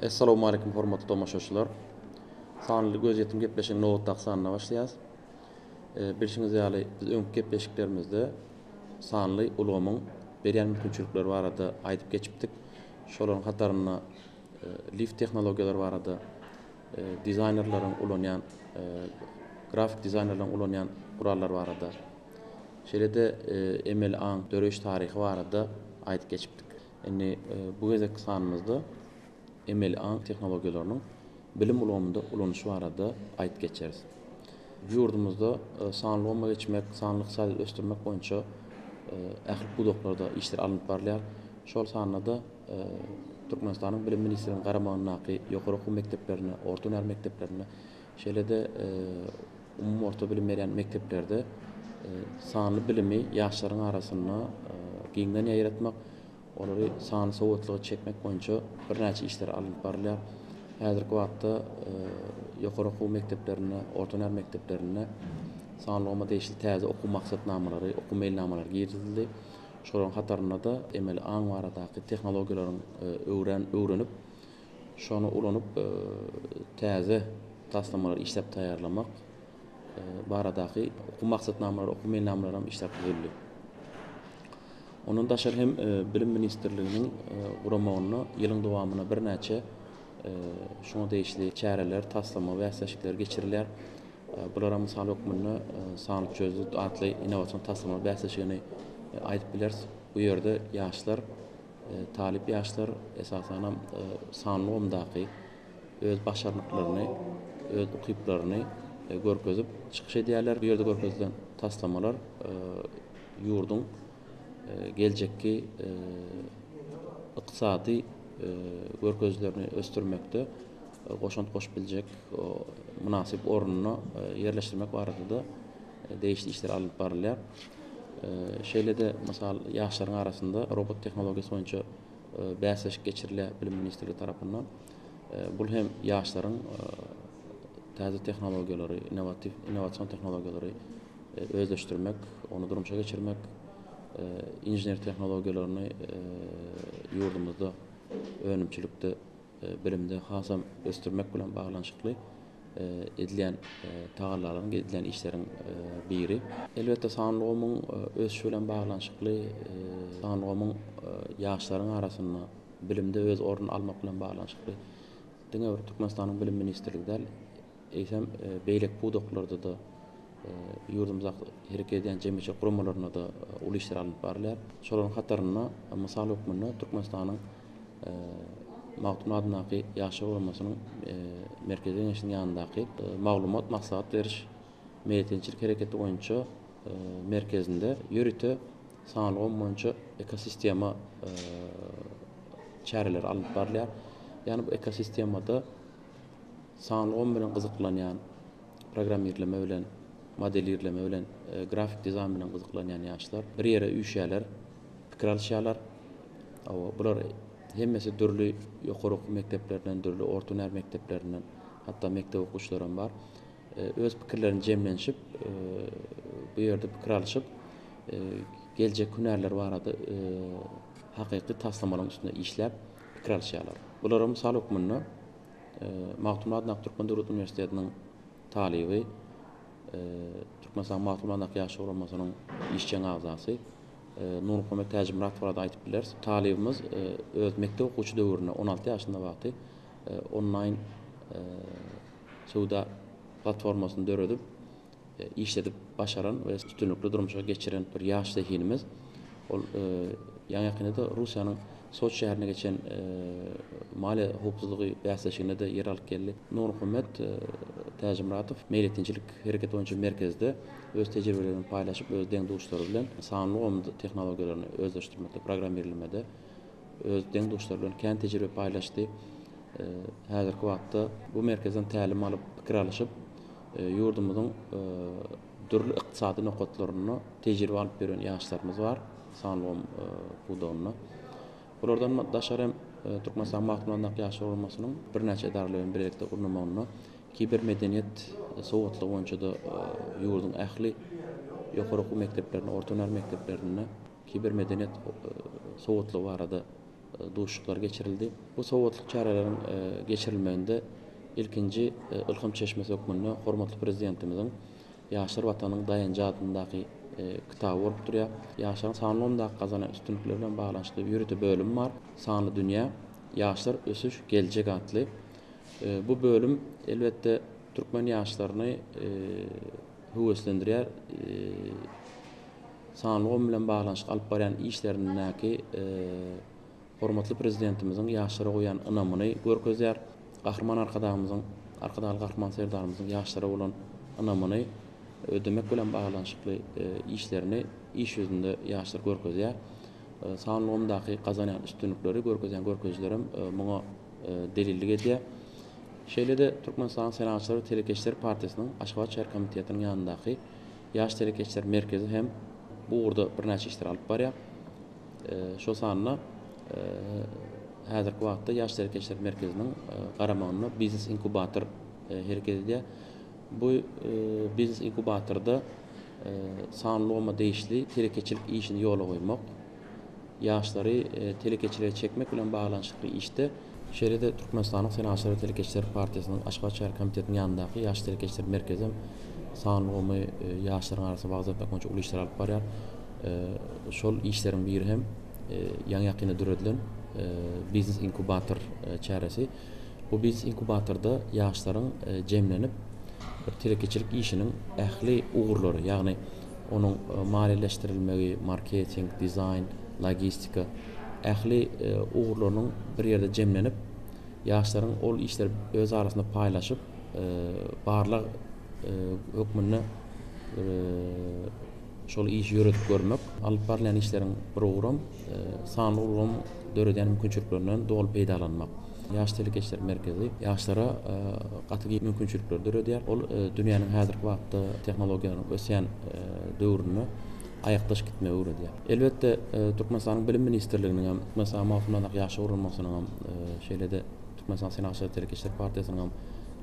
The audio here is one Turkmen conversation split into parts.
Essalawmaleýkum hormatly tomaşaçylar. Sanly gözýetim gepleşiginiň nobatdaky sanyna başlaýarys. Bilşiňiz ýaly, biz öňki gepleşiklerimizde sanly ulgamyň berýän mümkinçilikleri barada aýdyp geçipdik. Şolaryň hatarynda lift tehnologiýalary barada, dizaýnerleriň ulanýan, grafik dizaýnerleriň ulanýan gurallary barada, şeýle-de emeli aň döreýiş taryhy barada aýdyp geçipdik. Indi bu gezekki sanymyzda emeli aň tehnologiýalarynyň bilim ulgamynda ulanyşy barada aýdyp geçeris. Ýurdumyzda sanly ulgama geçmek, sanly ykdysadyýeti ösdürmek boýunça ähli pudaklarda işler alnyp barylýar. Şol sanda-da Türkmenistanyň Bilim ministrliginiň garamagyndaky ýokary okuw mekdeplerinde, orta hünär mekdeplerinde, şeýle-de umumy orta bilim berýän mekdeplerde sanly bilimi ýaşlaryň arasynda giňden ýaýratmak, olary sanly sowatlyga çekmek boýunça birnäçe işler alnyp barylýar. Häzirki wagtda ýokary okuw mekdeplerinde, orta hünär mekdeplerinde sanly ulgama degişli täze okuw maksatnamalary, okuw meýilnamalary girizildi. Şolaryň hatarynda-da emeli aň baradaky tehnologiýalaryň öwren öwrenip, şony ulanyp täze taslamalary işläp taýýarlamak baradaky okuw maksatnamalary, okuw meýilnamalary hem işläp düzüldi. Ondan daşary hem Bilim ministrliginiň guramagynda ýylyň dowamynda birnäçe şuňa degişli çäreler, taslama bäsleşikleri geçirilýär. Bulara mysal hökmünde Sanly çözgüt atly innowasion taslama bäsleşigini aýdyp bileris. Bu ýerde ýaşlar, talyp ýaşlar esasanam sanly ulgamdaky öz başarnyklaryny, öz ukyplaryny görkezip çykyş edýärler. Bu ýerde görkezilen taslamalar ýurduň geljekki ykdysady görkezijilerini ösdürmekde goşant goşup biljek mynasyp ornuna ýerleşdirmek barada-da degişli işler alnyp barylýar. Şeýle-de, mysal, ýaşlaryň arasynda robot tehnologiýasy boýunça bäsleşik geçirilýär Bilim ministrligi tarapyndan. Bul hem ýaşlaryň täze tehnologiýalary, innowatiw, innowasion tehnologiýalary özleşdirmek, ony durmuşa geçirmek, inžener tehnologiýalaryny ýurdumyzda önümçilikde, bilimde hasam ösdürmek bilen baglanyşykly edilýän tagallalaryň, edilýän işleriň biri. Elbetde, sanly ulgamyň ösüşi bilen baglanyşykly, sanly ulgamyň ýaşlaryň arasynda bilimde öz ornuny almak bilen baglanyşykly diňe bir Türkmenistanyň Bilim ministrligi däl, eýsem, beýleki pudaklarda-da, ýurdumyzda hereket edýän jemgyýetçilik guramalarynda-da uly işler alnyp barylýar. Şolaryň hatarynda, mysal hökmünde, Türkmenistanyň Magtymguly adyndaky Ýaşlar guramasynyň Merkezi Geňeşiniň ýanyndaky Maglumat maslahat beriş meýletinçilik hereketi boýunça merkezinde ýörite sanly ulgam boýunça ekosistema çäreleri alnyp barylýar. Ýagny bu ekosistemada sanly ulgam bilen gyzyklanýan, programmirleme bilen, modelirleme bilen, grafik dizaýn bilen gyzyklanýan ýaşlar bir ýere üýşýärler, pikir alyşýarlar. Hawa, bular hemmesi dürli ýokary okuw mekdeplerinden, dürli orta hünär mekdeplerinden, hatda mekdep okuwçylary hem bar. Öz pikirlerini jemlenişip, bu ýerde pikir alyşyp, geljek hünärleri barada hakyky taslamalaryň üstünde işläp, pikir alyşýarlar. Bulara mysal hökmünde Magtymguly adyndaky Türkmen döwlet uniwersitetiniň talyby, Türkmenistanyň Magtymguly adyndaky Ýaşlar guramasynyň işjeň agzasy Nurmuhammet Täjimyradow barada aýdyp bileris. Talybymyz öz mekdep okuwçy döwründe, 16 ýaşynda wagty onlaýn söwda platformasyny döredip, işledip başaran we üstünlikli durmuşa geçiren bir ýaş zehinimiz. Ol ýaňy-ýakynda-da Russiýanyň Soçi şäherinde geçen maliýe howpsuzlygy bäsleşiginde-de ýer alyp geldi. Nurmuhammet Täjimuratow meýletinçilik hereketi boýunça merkezde öz tejribelerini paýlaşyp, öz deň-duşlary bilen sanly ulgam tehnologiýalaryny özleşdirmekde, programmirlemede öz deň-duşlary bilen kän tejribe paýlaşdy. Häzirki wagtda bu merkezden tälim alyp, pikir alyşyp, Ýurdumyzyň dürli ykdysady nokatlarynda tejribe alyp ýören ýaşlarymyz bar sanly ulgam pudagynda. Bulardan daşary hem Türkmenistanyň Magtymguly adyndaky Ýaşlar guramasynyň birnäçe edaralar bilen bilelikde gurnamagynda kiber medeniýet sowatlygy boýunça-da ýurduň ähli ýokary okuw mekdeplerinde, orta hünär mekdeplerinde kiber medeniýet sowatlygy barada. duşuşyklar geçirildi. Bu sowatlyk çäreleriň geçirilmeginde ilkinji ylham çeşmesi hökmünde hormatly Prezidentimiziň Ýaşlar Watanyň daýanjy adyndaky kitaby bolup durýar. Ýaşlaryň sanly ulgamdaky gazanan üstünlikleri bilen baglanyşykly ýörite bölüm bar. Sanly dünýä, ýaşlar, ösüş, geljek atly. Bu bölüm, elbetde, türkmen ýaşlaryny höweslendirýär. Sanly ulgam bilen baglanyşykly alyp barýan işlerindäki hormatly Prezidentimiziň ýaşlara goýýan ynamyny görkezýär. Gahryman Arkadagymyzyň, Arkadagly Gahryman Serdarymyzyň ýaşlara bolan ynamyny ödemek bilen baglanyşykly işlerini iş ýüzünde ýaşlar görkezýär. Sanly ulgamdaky gazanýan üstünlikleri görkezýän görkezijilerem muňa delillik edýär. Şeýle-de Türkmenistanyň Senagatçylar we telekeçiler partiýasynyň Aşgabat şäher komitetiniň ýanyndaky Ýaş telekeçiler merkezi hem bu ugurda birnäçe işleri alyp barýar. Şol sanda häzirki wagtda Ýaş telekeçiler merkeziniň garamagynda biznes inkubator hereket edýär. Bu biznes inkubatorda sanly ulgama degişli telekeçilik işini ýola goýmak, ýaşlary telekeçilige çekmek bilen baglanyşykly işde, şeýle-de Türkmenistanyň Senagatçylar we telekeçiler partiýasynyň Aşgabat şäher komitetiniň ýanyndaky Ýaş telekeçiler merkezi hem sanly ulgamy ýaşlaryň arasynda wagyz etmek boýunça uly işleri alyp barýar. Şol işleriň biri hem ýaňy-ýakynda döredilen Biznes inkubator çäresi. Bu biznes inkubatorda ýaşlaryň jemlenip, bir telekeçilik işiniň ähli ugurlary, ýagny onuň maliýeleşdirilmegi, marketing, dizaýn, logistika, ähli ugurlarynyň bir ýerde jemlenip, ýaşlaryň ol işleri öz arasynda paýlaşyp, barlag hökmünde şol işi ýöredip görmek, alyp barylýan işleriň bir uguram sanly ulgam döredýän mümkinçiliklerinden doly peýdalanmak. Ýaş telekeçiler merkezi ýaşlara gaty giň mümkinçilikleri döredýär. Ol dünýäniň häzirki wagtda tehnologiýalaryň ösýän döwründe aýakdaş gitmegi öwredýär. Elbetde, Türkmenistanyň Bilim ministrliginiň hem, Türkmenistanyň Magtymguly Ýaşlar guramasynyň hem, şeýle-de Türkmenistanyň Senagatçylar we telekeçiler partiýasynyň hem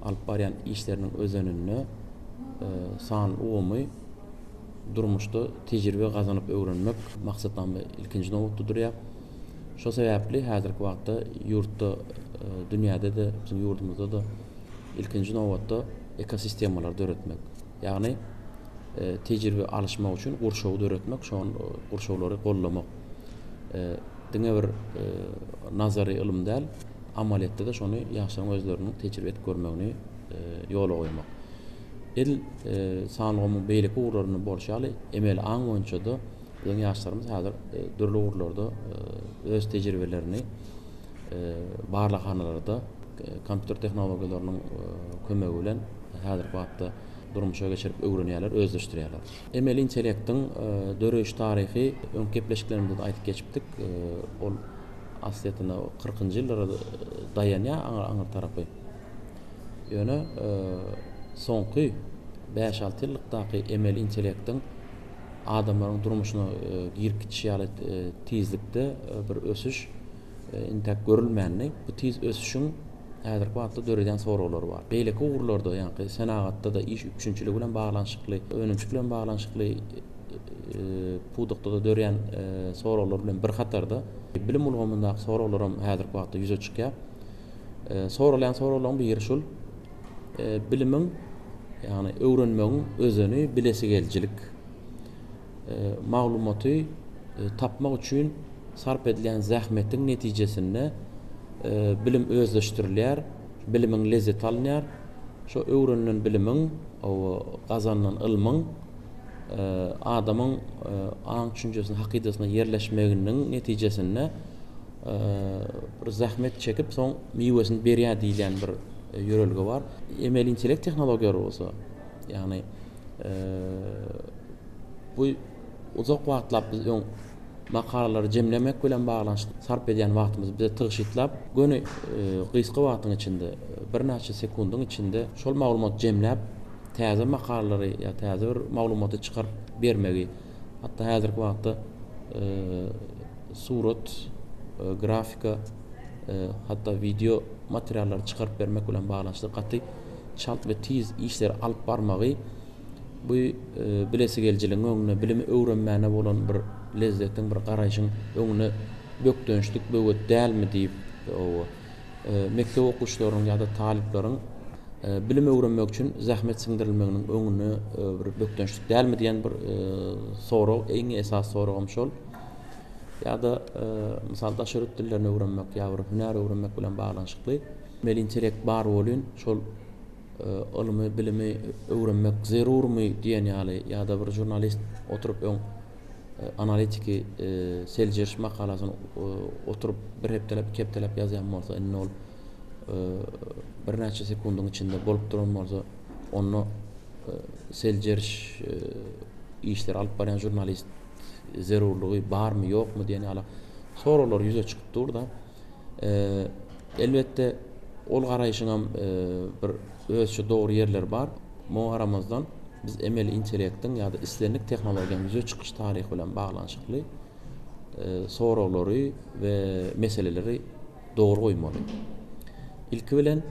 alyp barýan işleriniň özeninde sanly ulgamy durmuşda tejribe gazanyp öwrenmek maksatnama ilkinji nobatda durýar. Şo sebäpli häzirki wagtda ýurtda, dünýäde-de, biziň ýurdumyzda-da ilkinji nobatda ekosistemalary döretmek, ýagny tejribe alyşmak üçin gurşawy döretmek, şol gurşawlary goldamak. Diňe bir nazary ylym däl, amalyýetde-de şony ýaşlaryň özleriniň tejribe edip görmegini ýola goýmak. Edil sanly ulgamyň beýleki ugurlarynda bolşy ýaly, emeli aň boýunça-da biziň ýaşlarymyz häzir dürli ugurlarda öz tejribelerini barlaghanalarda kompýuter tehnologiýalarynyň kömegi bilen häzirki wagtda durmuşa geçirip öwrenýärler, özleşdirýärler. Emeli intellektiň döreýiş taryhy öňki gepleşiklerimizde-de aýdyp geçipdik. Ol aslyýetinde kyrkynjy ýyllara daýanýar aňry tarapy. Ýöne soňky bäş-alty ýyllykdaky emeli intellektiň adamlaryň durmuşyna girip gidişi ýaly tizlikde bir ösüş intäk görülmändi. Bu tiz ösüşiň häzirki wagtda döredýän soraglary bar. Beýleki ugurlarda, ýaňky senagatda-da iş üpjünçiligi bilen baglanyşykly, önümçilik bilen baglanyşykly pudakda-da dörýän soraglar bilen bir hatarda bilim ulgamyndaky soraglaram häzirki wagtda ýüze çykýar. Soralýan soraglaryň biri şul, bilimiň, ýagny öwrenmegiň özeni bilesigelijilik. Maglumaty tapmak üçin sarp edilýän zähmetiň netijesinde bilim özleşdirilýär, bilimiň lezzeti alynýar. Şo öwrenilen bilimiň, gazanylan ylmyň adamyň aň-düşünjesine, hakydasyna ýerleşmeginiň netijesinde bir zähmet çekip, soň miwesini berýär diýilýän bir ýörelge bar. Emeli intellekt tehnologiýalary bolsa, ýagny bu uzak wagtlap biz öň makalalary jemlemek bilen baglanyşykly sarp edýän wagtymyzy bize tygşytlap, göni gysga wagtyň içinde, birnäçe sekundyň içinde şol maglumaty jemläp, täze makalalary ýa täze bir maglumaty çykaryp bermegi, hatda häzirki wagtda surat, grafika, hatda wideo materiallary çykaryp bermek bilen baglanyşykly gaty çalt we tiz işleri alyp barmagy bu bilesigelijiligiň öňünde, bilimi öwrenmäne bolan bir lezzetiň, bir garaýşyň öňünde. bökdençlik, böwet dälmi diýip, oba, mekdep okuwçylarynyň ýa-da talyplaryň bilim öwrenmek üçin zähmet siňdirilmeginiň öňünde bir bökdençlik dälmi diýen bir sorag, iň esasy soragam şol. Ýa-da, mysal, daşary ýurt dillerini öwrenmek ýa bir hünär öwrenmek bilen baglanyşykly emeli intellekt bar welin, şol ylmy, bilimi öwrenmek zerurmy diýen ýaly ýa-da bir žurnalist oturyp öň analitiki seljeriş makalasyny oturyp bir hepdeläp, iki hepdeläp ýazýan bolsa, indi ol birnäçe sekundyň içinde bolup duran bolsa, onda seljeriş işleri alyp barýan žurnalist zerurlygy barmy, ýokmy diýen ýaly soraglar ýüze çykyp dur-da. Elbetde, ol garaýşyňam bir özçe dogry ýerleri bar. Muňa garamazdan, biz emeli intellektiň ýa-da islendik tehnologiýanyň ýüze çykyş taryhy bilen baglanyşykly soraglary we meseleleri dogry goýmaly. Ilki bilen,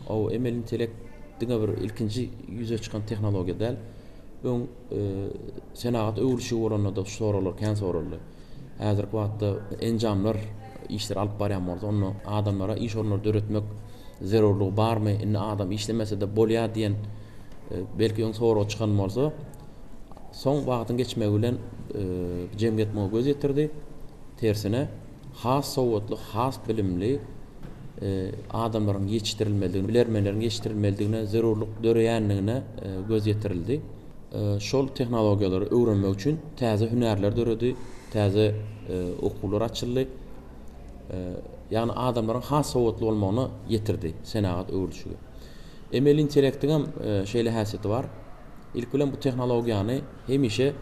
o emeli intellekt diňe bir ilkinji ýüze çykan tehnologiýa däl. Öň senagat öwrülişigi bolanda-da şu soraglar kän soraldy. Häzirki wagtda enjamlar işleri alyp barýan bolsa, onda adamlara iş orunlary döretmek zerurlygy barmy? Indi adam işlemese-de bolýar diýen belki öň sorag çykan bolsa, soň wagtyň geçmegi bilen jemgyýet muňa göz ýetirdi. Tersine, has sowatly, has bilimli adamlaryň ýetişdirilmelidigine, bilermenleriň ýetişdirilmelidigine zerurlyk döreýändigine göz ýetirildi. Şol tehnologiýalary öwrenmek üçin täze hünärler döredi, täze okuwlar açyldy. Ýagny adamlaryň has sowatly bolmagyna ýetirdi senagat öwrülişigi. Emeli intellektiň hem şeýle häsiýeti bar. Ilki bilen bu tehnologiýany hemişe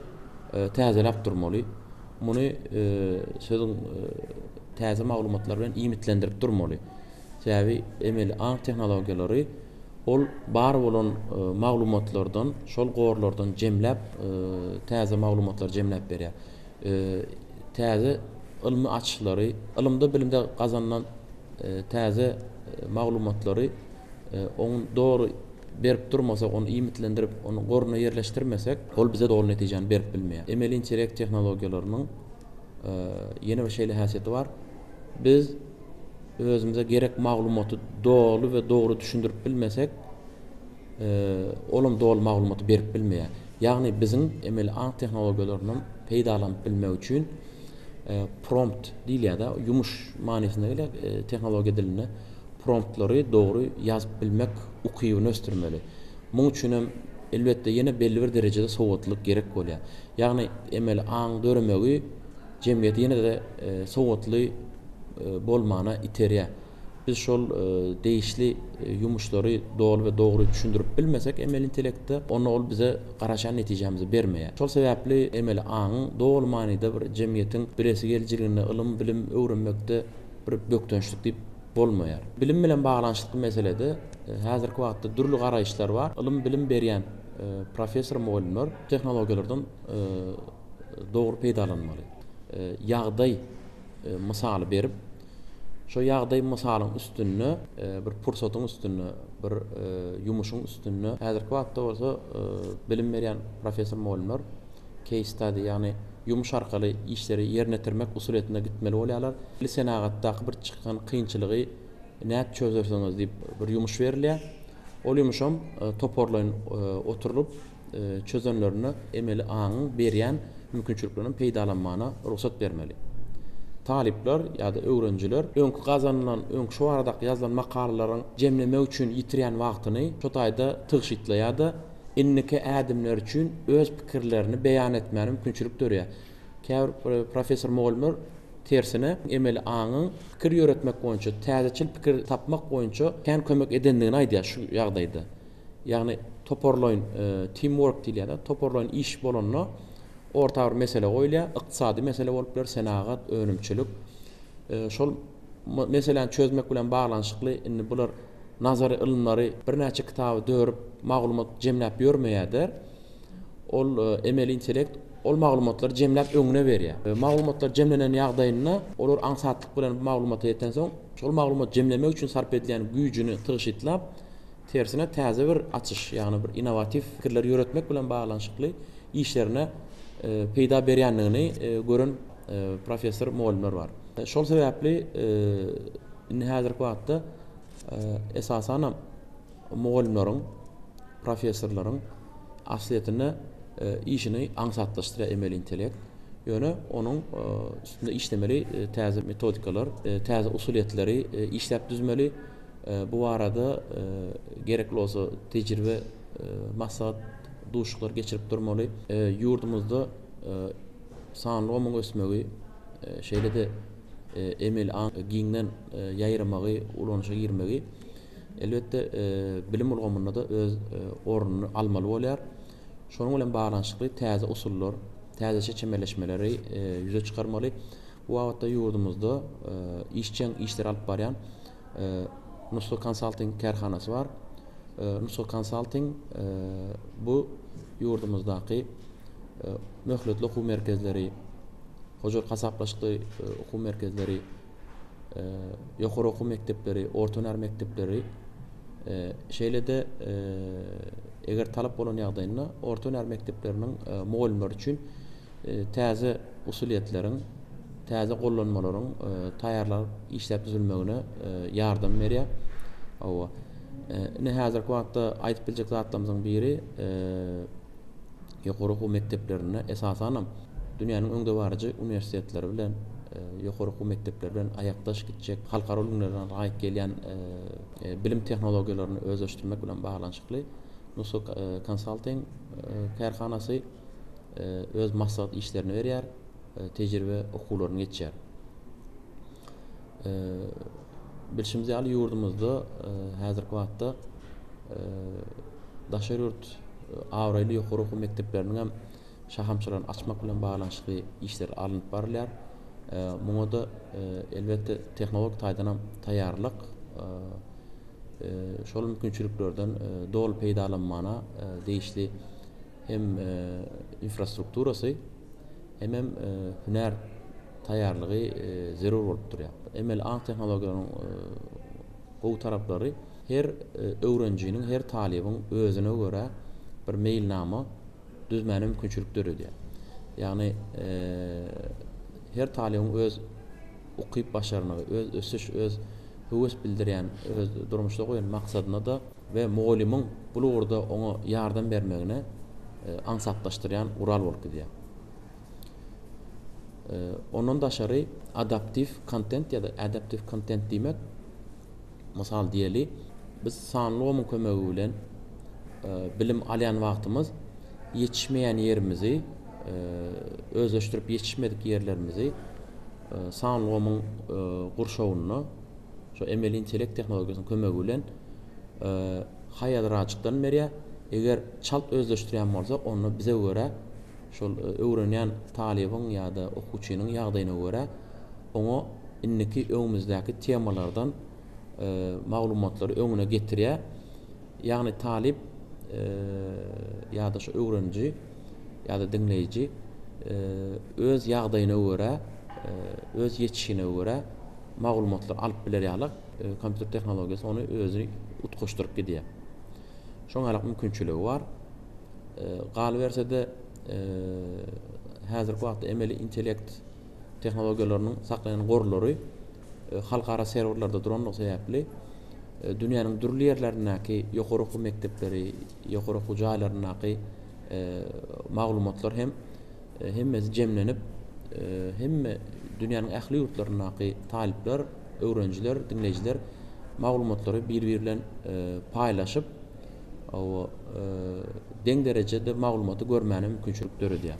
täzeläp durmaly. Muny sözüň täze maglumatlar bilen iýmitlendirip durmaly. Sebäbi emeli aň tehnologiýalary ol bar bolan maglumatlardan, şol gorlardan jemläp, täze maglumatlary jemläp berýär. Täze ylmy açyşlary, ylymda-bilimde gazanylan täze maglumatlary oň dogry berip durmasak, ony iýmitlendirip, ony goruna ýerleşdirmesek, ol bize doly netijäni berip bilmeýär. Emeli intellekt tehnologiýalarynyň ýene bir şeýle häsiýeti bar. Biz özümize gerek maglumaty doly we dogry düşündirip bilmesek, olam doly maglumaty berip bilmeýär. Ýagny biziň emeli aň tehnologiýalaryndan peýdalanyp bilmek üçin prompt diýilýär-de, ýumuş manysynda gelýär tehnologiýa dilinde. Promptlary dogry ýazyp bilmek ukybyny ösdürmeli. Muň üçin hem elbetde ýene belli bir derejede sowatlylyk gerek bolýar. Ýagny emeli aň döremegi jemgyýeti ýene-de sowatly bolmana iterýär. Biz şol degişli ýumuşlary doly we dogry düşündirip bilmesek emeli intellektde, onda ol bize garaşan netijämizi bermeýär. Şol sebäpli emeli aňyň doly manyda bir jemgyýetiň bilesigelijiliginde ylym-bilim öwrenmekde bir bökdençlik diýip bolmaýar. Bilim bilen baglanyşykly meselede häzirki wagtda dürli garaýyşlar bar. Ylym-bilim berýän professor-mugallymlar tehnologiýalardan dogry peýdalanmaly. Ýagdaý mysaly berip, şo ýagdaý mysalyň üstünde bir pursatyň üstünde, bir ýumuşyň üstünde häzirki wagtda bolsa bilim berýän professor-mugallymlar case study, ýagny ýumuş arkaly işleri ýerine ýetirmek usulyýetine gitmeli bolýarlar. Senagatdaky bir çykan kynçylygy nädip çözersiňiz diýip bir ýumuş berilýär. Ol ýumuşam toparlaýyn oturylyp çözenlerinde emeli aňyň berýän mümkinçiliklerinden peýdalanmagyna rugsat bermeli. Talyplar ýa-da öwrenijiler öňki gazanylan, öňki şu baradaky ýazylan makalalaryň jemlemek üçin ýitirýän wagtyny şo taýda tygşytlaýar-da, indiki ädimler üçin öz pikirlerini beýan etmäne mümkinçilik dörýär. Käbir professor-mugallymlar tersine emeli aňyň pikir ýöretmek boýunça, täzeçil pikir tapmak boýunça kän kömek edendigini aýdýar şu ýagdaýda. Ýagny toparlaýyn team work diýilýär-de, toparlaýyn iş bolanda orta bir mesele goýulýar, ykdysady mesele bolup biler, senagat, önümçilik. Şol meseläni çözmek bilen baglanyşykly indi bular nazary ylymlary birnäçe kitaby dörüp maglumat jemläp ýörmeýär-de, ol emeli intellekt ol maglumatlary jemläp öňüne berýär. Maglumatlar jemlenen ýagdaýynda olar aňsatlyk bilen bu maglumata ýetensoň, şol maglumat jemlemek üçin sarp edilýän güýjüni tygşytlap, tersine täze bir açyş, ýagny bir innowatiw pikirleri ýöretmek bilen baglanyşykly işlerine peýda berýändigini gören. professor mugallymlar bar. Şol sebäpli indi häzirki wagtda esasanam mugallymlaryň, professorlaryň aslyýetinde işini aňsatlaşdyrýar emeli intellekt. Ýöne onuň üstünde işlemeli täze metodikalar, täze usulyýetleri işläp düzmeli. Bu barada gerekli bolsa tejribe maslahat duşuşyklar geçirip durmaly. Ýurdumyzda sanly ulgamyň ösmegi, şeýle-de emeli aň giňden ýaýramagy, ulanyşa girmegi, elbetde, bilim ulgamynda-da öz ornuny almaly bolýar. Şonuň bilen baglanyşykly täze usullar, täzeçe çemeleşmeleri ýüze çykarmaly. Bu babatda ýurdumyzda işjeň işleri alyp barýan Nusga Consulting kärhanasy bar. Nusga Consulting bu ýurdumyzdaky möhletli okuw merkezleri, hojalyk hasaplaşykly okuw merkezleri, ýokary okuw mekdepleri, orta hünär mekdepleri, şeýle-de eger talap bolan ýagdaýynda orta hünär mekdepleriniň mugallymlary üçin täze usulyýetleriň, täze gollanmalaryň taýýarlanyp işläp düzülmegine ýardam berýär. Hawa. Ine häzirki wagtda aýdyp biljek zatlarymyzyň biri ýokary okuw mekdeplerinde esasanam dünýäniň öňdebaryjy uniwersitetleri bilen, ýokary okuw mekdepleri bilen aýakdaş gitjek, halkara ülňülerine laýyk gelýän bilim tehnologiýalaryny özleşdirmek bilen baglanyşykly Nusga Consulting kärhanasy öz maslahat işlerini berýär, tejribe okuwlaryny geçýär. Bilşimiz ýaly, ýurdumyzda häzirki wagtda daşary ýurt abraýly ýokary okuw mekdepleriniň hem şahamçalaryny açmak bilen baglanyşykly işler alnyp barylýar. Muňa-da elbetde tehnologik taýdan hem taýýarlyk, şol mümkinçiliklerden doly peýdalanmana degişli hem infrastrukturasy, hemem hünär taýýarlygy zerur bolup durýar. Emeli aň tehnologiýalarynyň gowy taraplary her öwrenijiniň, her talybyň özüne görä bir meýilnama düzmäne mümkinçilik döredýär. Ýagny her talybyň öz ukyp-başarnygy, öz ösüş, öz höwes bildirýän, öz durmuşda goýan maksadyna-da we mugallymyň bul ugurda oňa ýardam bermegine aňsatlaşdyrýan gural bolup gidýär. Ondan daşary adaptiw kontent ýa-da adaptive content diýmek, mysal diýeli, biz sanly ulgamyň kömegi bilen bilim alýan wagtymyz ýetişmeýän ýerimizi, özleşdirip ýetişmedik ýerlerimizi sanly ulgamyň gurşawynda şo emeli intellekt tehnologiýasynyň kömegi bilen haýalrajykdan berýär. Eger çalt özleşdirýän bolsa, onda bize görä şol öwrenýän talybyň ýa-da okuwçynyň ýagdaýyna görä oňa indiki öňümizdäki temalardan maglumatlary öňüne getirýär. Ýagny talyp ýa-da şu öwreniji ýa-da diňleýji öz ýagdaýyna görä, öz ýetişine görä maglumatlary alyp biler ýaly kompýuter tehnologiýasy ony özi utgaşdyryp gidýär. Şoň ýaly mümkinçiligi bar. Galyberse-de, häzirki wagtda emeli intellekt tehnologiýalarynyň saklaýan gorlary halkara serwerlerde durandygy sebäpli, dünýäniň dürli ýerlerindäki ýokary okuw mekdepleri, ýokary okuw jaýlaryndaky maglumatlar hem hemmesi jemlenip, hemme dünýäniň ähli ýurtlaryndaky talyplar, öwrenijiler, diňleýjiler maglumatlary bir-biri bilen paýlaşyp, deň derejede maglumaty görmäne mümkinçilik döredýär.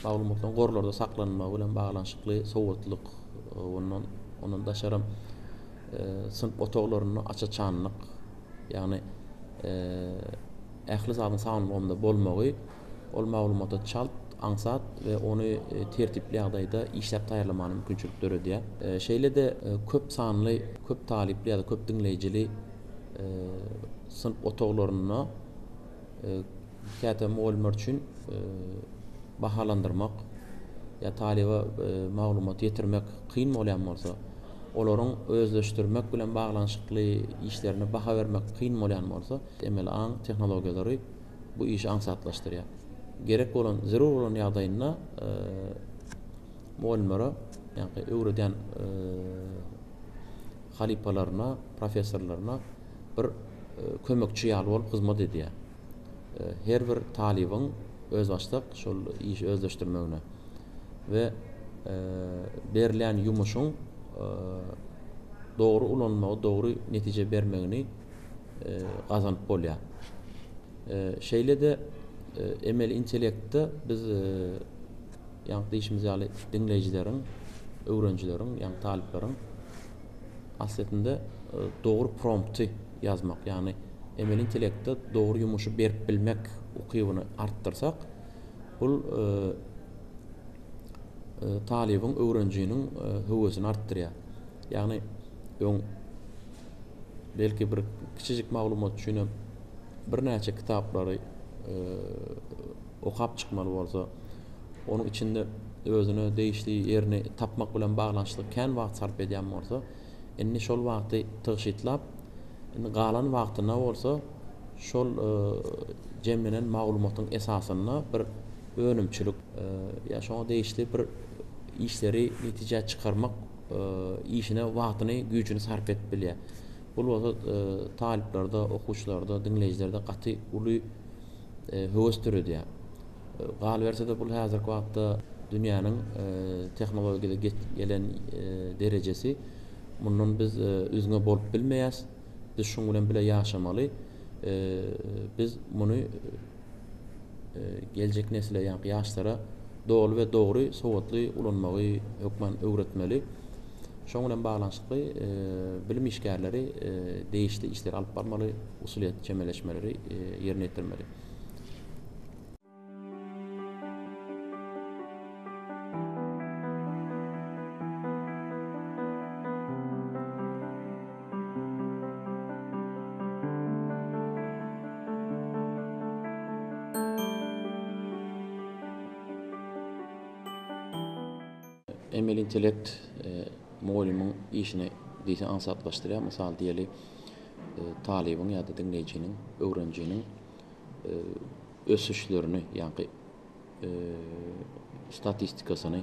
Maglumatlaryň gorlarda saklanylmagy bilen baglanyşykly sowatlyk, ondan ondan daşaram synp otaglarynda aç-açanlyk, ýagny ähli zadyň sanly ulgamda bolmagy ol maglumata çalt, aňsat we ony tertipli ýagdaýda işläp taýýarlamana mümkinçilik döredýär. Şeýle-de köp sanly, köp talyply ýa-da köp diňleýjili. Synp otaglarynda käte mugallymlar üçin bahalandyrmak ýa talyba maglumat ýetirmek kyn bolýan bolsa, olaryň özleşdirmek bilen baglanyşykly işlerine baha bermek kyn bolýan bolsa, emeli aň tehnologiýalary bu işi aňsatlaşdyrýar. Gerek bolan, zerur bolan ýagdaýynda mugallymlara, ýagny öwredýän halypalaryna, professorlaryna bir kömekçi ýaly bolup hyzmat edýär. Her bir talybyň özbaşdak şol işi özleşdirmegine we berilýän ýumuşyň dogry ulanylmagy, dogry netije bermegini gazanyp bolýar. Şeýle-de emeli intellektde biz ýaňky diýşimiz ýaly diňleýjileriň, öwrenijileriň, ýagny talyplaryň aslyýetinde dogry prompty ýazmak, ýagny emeli intellektde dogry ýumuşy berip bilmek ukybyny artdyrsak, bul talybyň, öwrenijiniň höwesini artdyrýar. Ýagny öň belki bir kiçijik maglumat üçin hem birnäçe kitaplary okap çykmaly bolsa, onuň içinde özüne degişli ýerini tapmak bilen baglanyşykly kän wagt sarp edýän bolsa, indi şol wagty tygşytlap, indi galan wagtyna bolsa şol jemlenen maglumatyň esasynda bir önümçilik ýa şoňa degişli bir işleri netijä çykarmak işine wagtyny, güýjüni sarp edip bilýär. Bul bolsa talyplarda, okuwçylarda, diňleýjilerde gaty uly höwes döredýär. Galyberse-de bul häzirki wagtda dünýäniň tehnologiýada gelen derejesi mundan biz üzňe bolup bilmeýäs. Biz şuň bilen bile ýaşamaly. Biz muny geljek nesle, ýagny ýaşlara doly we dogry sowatly ulanmagy hökman öwretmeli. Şoň bilen baglanyşykly bilim işgärleri degişli işleri alyp barmaly, usulyýet çemeleşmeleri ýerine ýetirmeli. Emeli intellekt mugallymyň işini diýseň aňsatlaşdyrýar. Mysal diýeli, talybyň ýa-da diňleýjiniň, öwrenijiniň ösüşlerini, ýagny statistikasyny,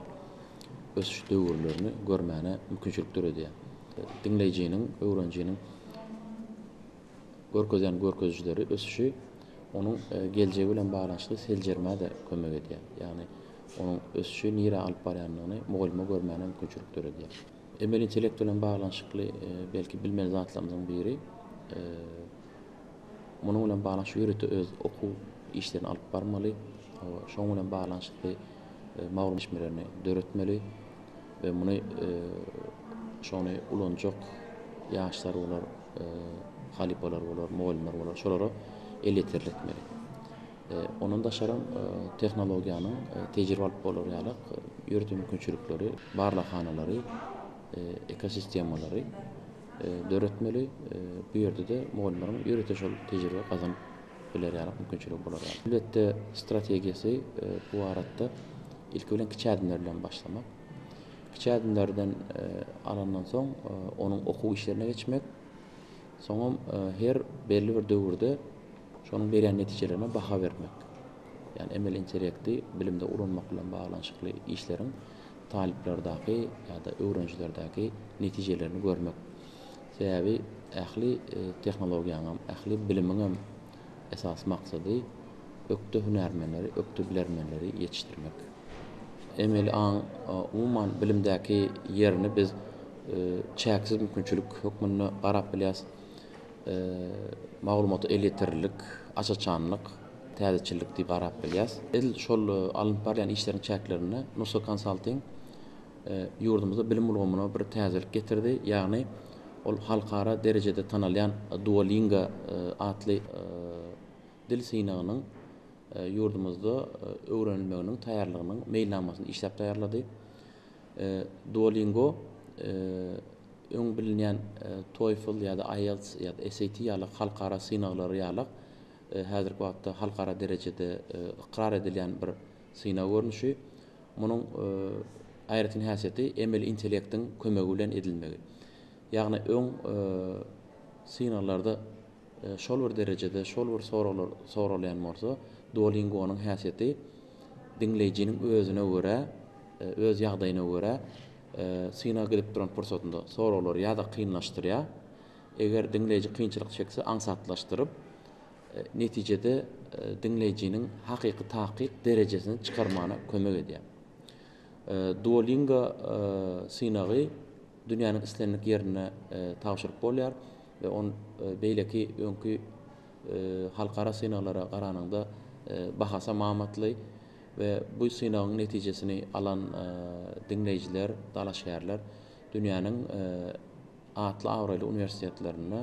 ösüş döwürlerini görmäne mümkinçilik döredýär. Diňleýjiniň, öwrenijiniň görkezýän görkezijileri, ösüşi onuň geljegi bilen baglanyşykly seljermä-de kömek edýär. Ýagny onuň ösüşi nirä alyp barýandygyny mugallyma görmäne mümkinçilik döredýär. Emeli intellekt bilen baglanyşykly belki bilmeli zatlarymyzyň biri, munuň bilen baglanyşykly ýörite öz okuw işlerini alyp barmaly, şonuň bilen baglanyşykly maglumat çeşmelerini döretmeli we muny şony ulanjak ýaşlar bolar, halypalar bolar, mugallymlar bolar, şolara elýeterli etmeli. Ondan daşaram tehnologiýanyň tejribe alyp bolar ýaly ýörite mümkinçilikleri, barlaghanalary, ekosistemalary döretmeli. Bu ýerde-de mugallymlaryň ýörite şol tejribe gazanyp biler ýaly mümkinçiligi bolar ýaly. Elbetde, strategiýasy bu babatda ilki bilen kiçi ädimler bilen başlamak. Kiçi ädimlerden alandan soň onuň okuw işlerine geçmek. Soňam her belli bir döwürde şonuň berýän netijelerine baha bermek. Ýagny emeli intellekti bilimde ulanmak bilen baglanyşykly işleriň talyplardaky ýa-da öwrenijilerdäki netijelerini görmek. Sebäbi ähli tehnologiýanyňam, ähli bilimiňem esasy maksady ökde hünärmenleri, ökde bilermenleri ýetişdirmek. Emeli aň umuman bilimdäki ýerini biz çäksiz mümkinçilik hökmünde garap bilýäris. Maglumata elýeterlilik, aç-açanlyk, täzeçillik diýip garap bilýäris. Edil şol alnyp barylýan işleriň çäklerinde Nusga Consulting ýurdumyzda bilim ulgamyna bir täzelik getirdi. Ýagny ol halkara derejede tanalýan Duolingo atly dil synagynyň ýurdumyzda öwrenilmeginiň taýýarlygynyň meýilnamasyny işläp taýýarlady. Duolingo. Öň bilinýän TOEFL ýa-da IELTS ýa-da SAT ýaly halkara synaglary ýaly häzirki wagtda halkara derejede ykrar edilýän bir synag görnüşi. Munuň aýratyn häsiýeti emeli intellektiň kömegi bilen edilmegi. Ýagny öň synaglarda şol bir derejede şol bir soraglar soralýan bolsa, Duolingo-nyň häsiýeti diňleýjiniň özüne görä, öz ýagdaýyna görä synag gidip duran pursatynda soraglary ýa-da kynlaşdyrýar, eger diňleýji kynçylyk çekse aňsatlaşdyryp, netijede diňleýjiniň hakyky takyk derejesini çykarmana kömek edýär. Duolingo synagy dünýäniň islendik ýerinde tabşyryp bolýar we on beýleki öňki halkara synaglara garanyňda bahasam amatly we bu synagyň netijesini alan diňleýjiler, dalaşgärler dünýäniň atly-abraýly uniwersitetlerinde,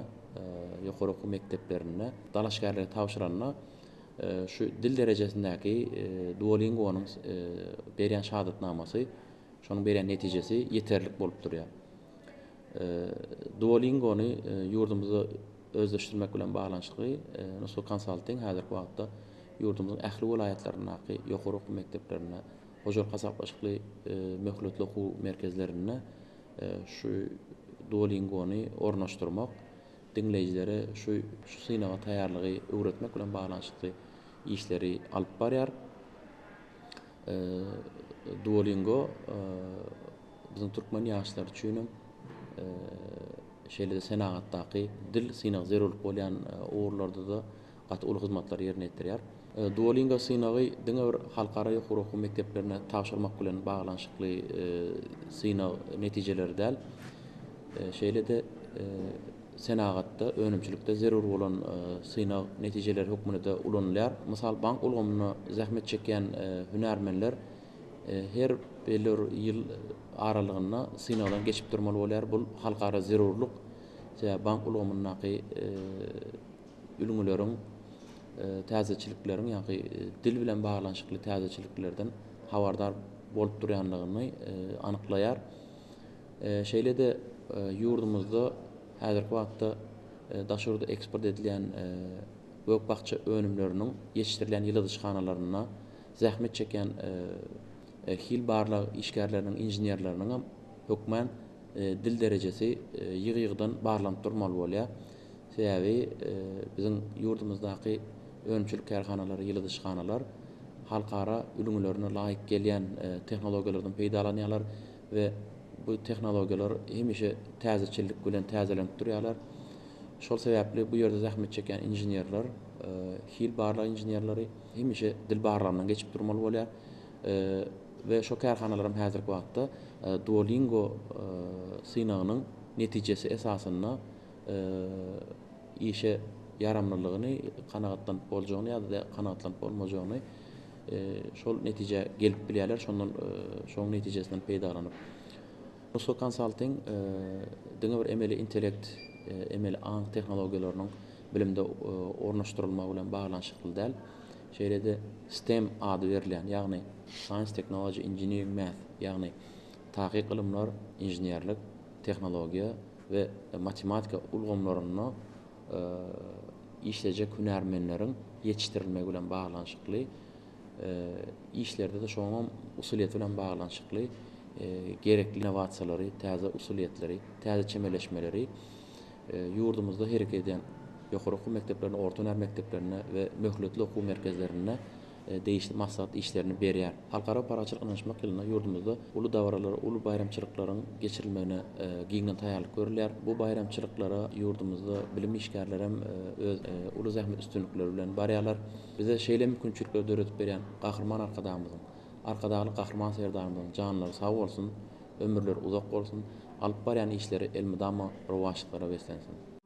ýokary okuw mekdeplerinde dalaşgärligi tabşyranda şu dil derejesindäki Duolingo-nyň berýän şahadatnamasy, şonuň berýän netijesi ýeterlik bolup durýar. Duolingo-ny ýurdumyzda özleşdirmek bilen baglanyşykly Nusga Consulting häzirki wagtda ýurdumyzyň ähli welaýatlaryndaky ýokary okuw mekdeplerinde, hojalyk hasaplaşykly möhletli okuw merkezlerinde şu Duolingo-ny ornaşdyrmak, diňleýjilere şu şu synaga taýýarlygy öwretmek bilen baglanyşykly işleri alyp barýar. Duolingo biziň türkmen ýaşlary üçin hem şeýle-de senagatdaky dil synagy zerurlyk bolýan ugurlarda-da gaty uly hyzmatlary ýerine ýetirýär. Duolingo synagy diňe bir halkara ýokary okuw mekdeplerine tabşyrmak bilen baglanyşykly synag netijeleri däl, şeýle-de senagatda, önümçilikde zerur bolan synag netijeleri hökmünde-de ulanylýar. Mysal, bank ulgamynda zähmet çekýän hünärmenler her belli bir ýyl aralygynda synagdan geçip durmaly bolýar. Bu halkara zerurlyk, sebäbi bank ulgamyndaky ülňüleriň, täzeçilikleriň, ýagny dil bilen baglanyşykly täzeçiliklerden habardar bolup durýandygyny anyklaýar. Şeýle-de ýurdumyzda häzirki wagtda daşary ýurda eksport edilýän gök-bakja önümleriniň ýetişdirilýän ýyladyşhanalarynda zähmet çekýän hil barlag işgärleriniň, inženerleriniň hem hökmän dil derejesi ýygy-ýygydan barlanyp durmaly bolýar. Sebäbi biziň ýurdumyzdaky önümçilik kärhanalary, ýyladyşhanalar halkara ülňülerine laýyk gelýän tehnologiýalardan peýdalanýarlar we bu tehnologiýalar hemişe täzeçillik bilen täzelenip durýarlar. Şol sebäpli bu ýerde zähmet çekýän inženerler, hil barlag inženerleri hemişe dil barlagyndan geçip durmaly bolýar we şo kärhanalar hem häzirki wagtda Duolingo synagynyň netijesi esasynda işe ýaramlylygyny, kanaгаtlanyp boljagyny ýa-da kanagatlanyp bolmajagyny şol netijä gelip bilýärler, şondan şoň netijesinden peýdalanyp. Nusga Consulting diňe bir emeli intellekt, emeli aň tehnologiýalarynyň bilimde ornaşdyrylmagy bilen baglanyşykly däl, şeýle-de STEM ady berilýän, ýagny Science, Technology, Engineering, Math, ýagny takyk ylymlar, inženerlik, tehnologiýa we matematika ulgamlarynda işlejek hünärmenleriň ýetişdirilmegi bilen baglanyşykly işlerde-de şonuň usulyýeti bilen baglanyşykly gerekli innowasiýalary, täze usulyýetleri, täze çemeleşmeleri ýurdumyzda hereket edýän ýokary okuw mekdeplerinde, orta hünär mekdeplerinde we möhletli okuw merkezlerinde degişli maslahat işlerini berýär. Halkara parahatçylyk ynanyşmak ýylynda ýurdumyzda uly dabaralar, uly baýramçylyklaryň geçirilmegine giňden taýýarlyk görülýär. Bu baýramçylyklara ýurdumyzda bilim işgärlerem öz uly zähmet üstünlikleri bilen barýarlar. Bize şeýle mümkinçilikleri döredip berýän Gahryman Arkadagymyzyň, Arkadagly Gahryman Serdarymyzyň janlary sag bolsun, ömürleri uzak bolsun, alyp barýan işleri elmydama rowaçlyklara beslensin!